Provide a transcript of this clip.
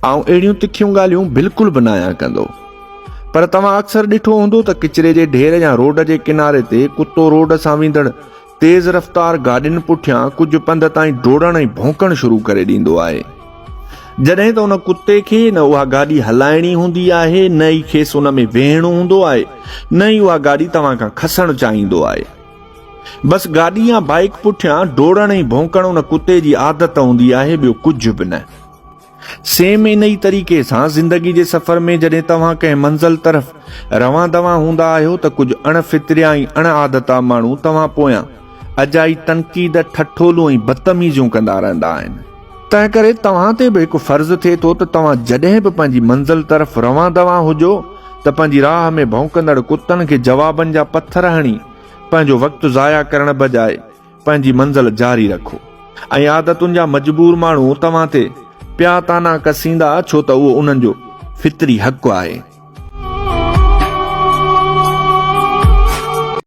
آئون اهڙيون تکيون ڳالهيون بلڪل به ناهيان ڪندو. پر توهان اڪثر ڏٺو هوندو ته ڪچري جي ڍير يا روڊ جي ڪناري تي ڪتو روڊ سان ويندڙ تيز رفتار گاڏين پٺيان ڪجهه پنڌ تائين ڊوڙڻ ۽ ڀونڪڻ شروع ڪري ڏيندو آهي. جڏهن ته ان ڪتي کي نه اها گاڏي هلائڻي هوندي آهي نه ئي کيس ان ۾ ويهڻو هوندو آهي نه ئي اها گاڏي توهان کان کسڻ چاهيندو آهي. بس گاڏي يا بائيڪ پٺيان ڊوڙڻ ۽ ڀونڪڻ ان ڪتي جي عادت هوندي آهي ٻيو ڪجهه به نه. سيم ان ئي طريقي سان زندگي جي سفر ۾ جڏهن توهان ڪنهن منزل طرف روان دوان هوندا آهيو ته ڪجهه اڻ فطريا ۽ اڻ عادتا ماڻهو توهان پويان اجائي تنقيد، ٺٺولون ۽ بدتميزيون ڪندا رهندا آهن. تنهنڪري توهان تي به هڪ فرض ٿئي ٿو ته توهان جڏهن به پنهنجي منزل طرف روان دوان هجو ته پنهنجي راهه ۾ ڀونڪندڙ ڪتن کي جوابن جا پٿر هڻي پنهنجو وقت ضايع ڪرڻ بجاء پنهنجي منزل جاري رکو ۽ عادتن جا مجبور ماڻهو توهان تي پيا طعنا ڪسيندا ڇو ته اهو انهن جو فطري حق آهي.